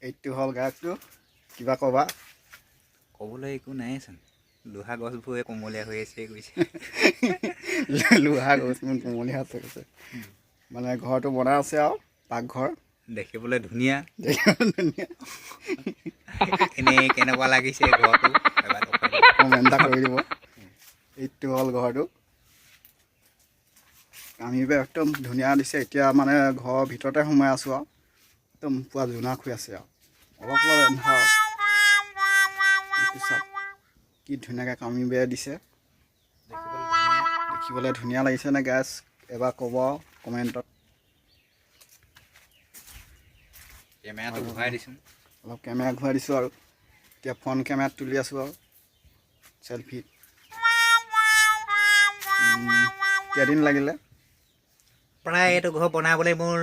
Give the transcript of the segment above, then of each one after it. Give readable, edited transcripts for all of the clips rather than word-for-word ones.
এইটো হ'ল গায়কটো, কিবা ক'বা? ক'বলৈ একো নাইচোন, লোহা গছবোৰে কোমলীয়া হৈ আছে কৈছে। লোহা গছবোৰ কোমলীয়া আছে কৈছে। মানে ঘৰটো বনাই আছে আৰু পাকঘৰ দেখিবলৈ ধুনীয়া, দেখিবলৈ ধুনীয়া। এনেই কেনেকুৱা লাগিছে ঘৰটো কমেণ্ট এটা কৰি দিব। এইটো হ'ল ঘৰটো, আমি একদম ধুনীয়া দিছে। এতিয়া মানে ঘৰৰ ভিতৰতে সোমাই আছোঁ আৰু একদম পূৰা জোনাক হৈ আছে আৰু অলপ অলপ এন্ধাৰ। চাওক কি ধুনীয়াকৈ কামি বেৰ দিছে, দেখিবলৈ ধুনীয়া লাগিছে নে গাইজ? এবাৰ ক'ব কমেণ্টত। কেমেৰাটো ঘূৰাই দিছোঁ, অলপ কেমেৰা ঘূৰাই দিছোঁ আৰু এতিয়া ফ্ৰণ্ট কেমেৰাত তুলি আছোঁ আৰু চেলফি। কেইদিন লাগিলে? প্ৰায় এইটো ঘৰ বনাবলৈ মোৰ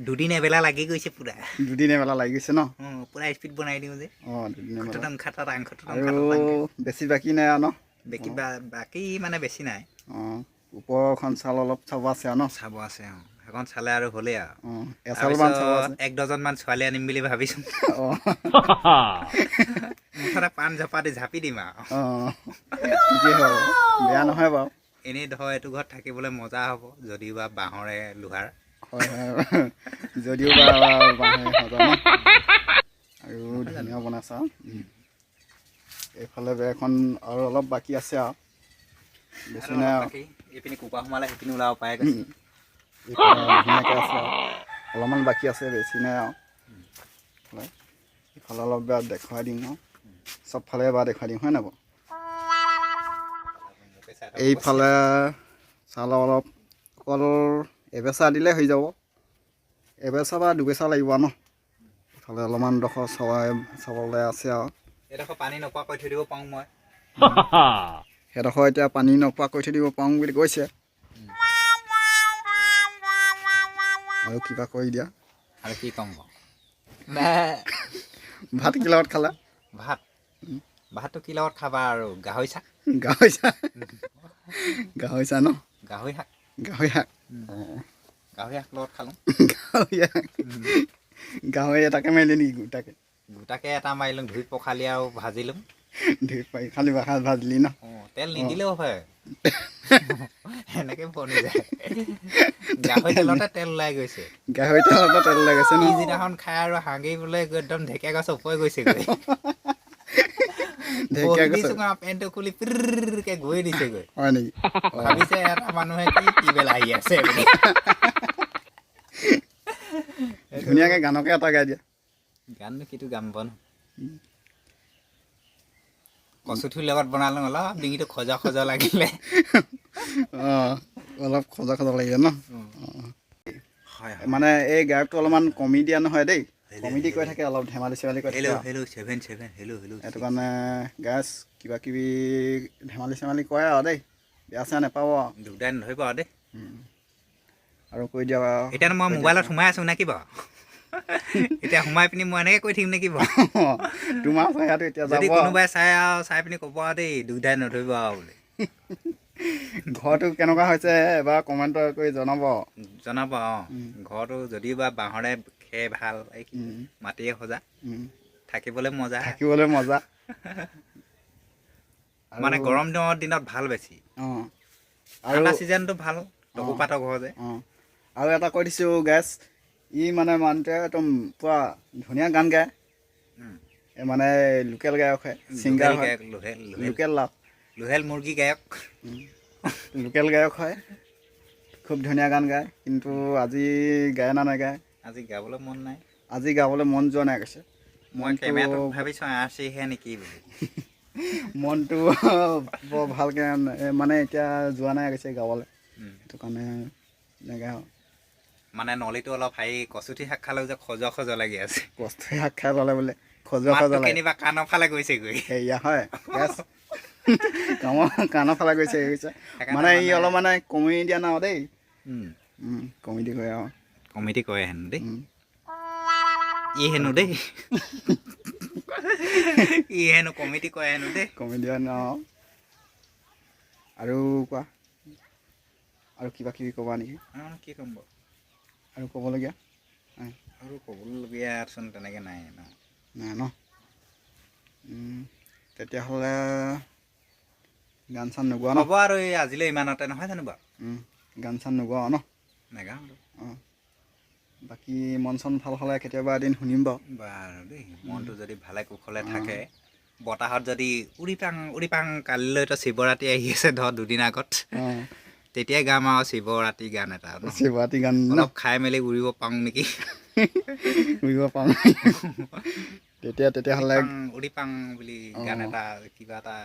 দুদিন এবেলা লাগি গৈছে পূৰা। দুদিন এবেলা লাগি গৈছে ন? পূৰা স্পীড বনাই দিওঁ যে। অঁ, দুদিন এবেলা। আৰু বেছি বাকী নাই আৰু ন? বাকী মানে বেছি নাই। অঁ, ওপৰখন চাল অলপ চাব আছে আৰু ন? চাব আছে। অঁ, সেইখন চালে আৰু হ'লেই আৰু। অঁ, এচালমান চাব আছে। এক ডজনমান ছোৱালী আনিম বুলি ভাবিছোঁ। অঁ, মুঠতে পাণ জপা দি ঝাপি দিম আৰু। অঁ, ঠিকেই হ'ব, বেয়া নহয় বাৰু। এনেই ধৰ এইটো ঘৰত থাকিবলৈ মজা হ'ব, যদিও বা বাঁহৰে লোহাৰ। হয় হয়, যদিও বা বাঁহেৰে সজা ন। আৰু ধুনীয়া বনাইছা। এইফালে বেৰখন আৰু অলপ বাকী আছে আৰু, বেছি নাই আৰু। এইপিনে কুকুৰা সোমালে সেইপিনে ওলাব পাৰে। ধুনীয়াকৈ আছে আৰু, অলপমান বাকী আছে, বেছি নাই আৰু। ইফালে অলপ বেয়া দেখুৱাই দিম আৰু, চবফালে এবাৰ দেখুৱাই দিম, হয় নাই বাৰু? এইফালে চাল অলপ অকল এবেচা দিলে হৈ যাব, এবেচা বা দুবেচা লাগিব ন। ইফালে অলপমান ডোখৰ চৰাই চাবলৈ আছে আৰু। এইডোখৰ পানী নপোৱা কৰি থৈ দিব পাৰোঁ মই। সেইডোখৰ এতিয়া পানী নপোৱা কৰি থৈ দিব পাৰোঁ বুলি কৈছে। আৰু কিবা কৰি দিয়া। আৰু কি ক'ম? ভাত কি লগত খালা? ভাত ভাতটো কি লগত খাবা আৰু, গাহৰি শাক। গাহৰি শাক, গাহৰি চাহ ন? গাহৰি শাক, গাহৰি শাক, গাহৰি শাক লগত খালোঁ। গাহৰি শাক, গাহৰি এটাকে মাৰিলি নেকি? গোটাকে গোটাকে এটা মাৰিলোঁ, ধুই পখালি আৰু ভাজিলোঁ। ধুই পখালি ভাজিলি ন? অঁ, তেল নিদিলেও হয়, সেনেকে বনি যায়। গাহৰি তেলতে তেল ওলাই গৈছে। গাহৰি তেলতে তেল ওলাই গৈছে ন? পিছদিনাখন খাই আৰু হাগি বোলে একদম ঢেকীয়া গছ ওপৰে গৈছেগৈ। ঢেকীয়া গছ পেণ্টটো খুলি পিৰকে গৈ দিছেগৈ। হয় নেকি? ভাবিছে এটা মানুহে কি কি বেলা আহি আছে। ধুনীয়াকৈ গানকে এটা গাই দিয়া। গাননো কিটো গাম বন? কচুথুৰ লগত বনালোঁ, অলপ ডিঙিটো খজা খজা লাগিলে। অঁ, অলপ খজা খজা লাগিলে ন? হয়। মানে এই গায়কটো অলপমান কমি দিয়া নহয় দেই, কমেডি কৈ থাকে, অলপ ধেমালি চেমালি কৈ থাকে। Hello 7 7 hello hello. সেইটো কাৰণে গাইজ কিবা কিবি ধেমালি চেমালি কৰে আৰু দেই, বেয়া চেয়া নাপাব আৰু, দুটাই নধৰিব আৰু দেই। আৰু কৈ দিয়া। এতিয়া মই মোবাইলত সোমাই আছোঁ নেকি বাৰু? এতিয়া সোমাই পিনি মই এনেকৈ কৈ থাকিম নেকি বাৰু? তোমাৰ চেহেৰাটো এতিয়া যদি কোনোবাই চাই আৰু চাই পিনি ক'ব আৰু দেই, দুটাই নধৰিব আৰু বুলি। ঘৰটো কেনেকুৱা হৈছে এবাৰ কমেণ্ট কৰি জনাব। জনাব। অঁ, ঘৰটো যদিও বা বাঁহৰে খেৰ ভাল, এই মাটিয়ে সজা, থাকিবলৈ মজা। থাকিবলৈ মজা মানে গৰম দিনত ভাল বেছি। অঁ, আৰু ছিজনটো ভাল, টকৌপাতৰ ঘৰ যে। অঁ, আৰু এটা কৈ দিছোঁ গেছ, ই মানে মানুহটোৱে একদম পূৰা ধুনীয়া গান গায়, মানে লোকেল গায়ক হয়, ছিংগাৰ হয়, লোকেল লাভ, লোহেল মুৰ্গী গায়ক, লোকেল গায়ক হয়, খুব ধুনীয়া গান গায়। কিন্তু আজি গায় না নাগায়? আজি গাবলৈ মন নাই। আজি গাবলৈ মন যোৱা নাই কৈছে। মই কেমেৰাটো ভাবিছোঁ আৰচিহে নেকি বুলি। মনটো বৰ ভালকৈ মানে এতিয়া যোৱা নাই কৈছে গাবলৈ, সেইটো কাৰণে নাগায়। মানে নলীটো অলপ হেৰি কচুথি শাক খালেও যে খজুৱা খজুৱা লাগি আছে। কচুথি শাক খাই ল'লে বোলে খজুৱা খজুৱা লাগে। কেনিবা কাণৰ ফালে গৈছেগৈ। সেয়া হয়, কাণৰ ফালে গৈছে গৈছে। মানে ই অলপ মানে কমি দিয়া না দেই, কমেডি কৰে আৰু। কমেডি কৰে হেনো দেই ই, হেনো দেই ই, হেনো কমেডি কৰে হেনো দেই। কমেডিয়ান। আৰু কোৱা, আৰু কিবা কিবি ক'বা নেকি? কি ক'ম বাৰু আৰু ক'বলগীয়া? আৰু ক'বলগীয়াচোন তেনেকৈ নাই ন। নাই ন। তেতিয়াহ'লে গান চান নোগোৱা ন? হ'ব আৰু এই আজিলৈ ইমানতে, নহয় জানো বাৰু? গান চান নোগোৱা ন? নাগাওঁ আৰু। অঁ, বাকী মন চন ভাল হ'লে কেতিয়াবা এদিন শুনিম বাৰু। বাৰু দেই, মনটো যদি ভালে কুশলে থাকে, বতাহত যদি উৰি পাং উৰি পাং, কালিলৈতো শিৱৰাত্ৰি আহি আছে ধৰ দুদিন আগত, তেতিয়াই গাম আৰু শিৱৰাত্ৰি গান এটা ন। শিৱৰাত্ৰি গান ন। অলপ খাই মেলি উৰিব পাৰোঁ নেকি। উৰিব পাৰোঁ তেতিয়া, তেতিয়াহ'লে পাং উৰি পাং বুলি গান এটা কিবা এটা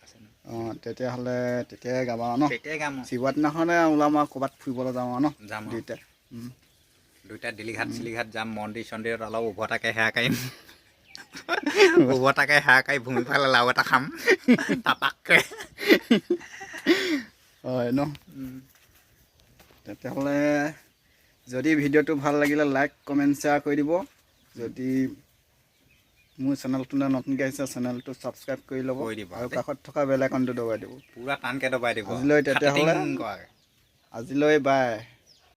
আছে ন। অঁ, তেতিয়াহ'লে তেতিয়াই গাবা ন? তেতিয়াই গাম আৰু। শিৱৰাত্ৰি দিনাখনে ওলাম আৰু ক'ৰবাত ফুৰিবলৈ যাওঁ আৰু ন? যাম আৰু। দুইটাই। দুইটা দিলীঘাট চিলিঘাট যাম, মন্দিৰ চন্দিৰত অলপ উভতাকে সেৱা কাঢ়িম, উভতাকে সেৱা কাঢ়ি ভূমি ফালে লাও এটা খাম টাপাককে। হয় ন? তেতিয়াহ'লে যদি ভিডিঅ'টো ভাল লাগিলে লাইক, কমেণ্ট, শ্বেয়াৰ কৰি দিব। যদি মোৰ চেনেলটোলৈ নতুনকৈ আহিছে, চেনেলটো ছাবস্ক্ৰাইব কৰি ল'ব কৰি দিব আৰু দেই। কাষত থকা বেল আইকনটো দবাই দিব। পূৰা টানকে দবাই দিব। আজিলৈ তেতিয়াহ'লে খাটিং কৰাকে। আজিলৈ বাই।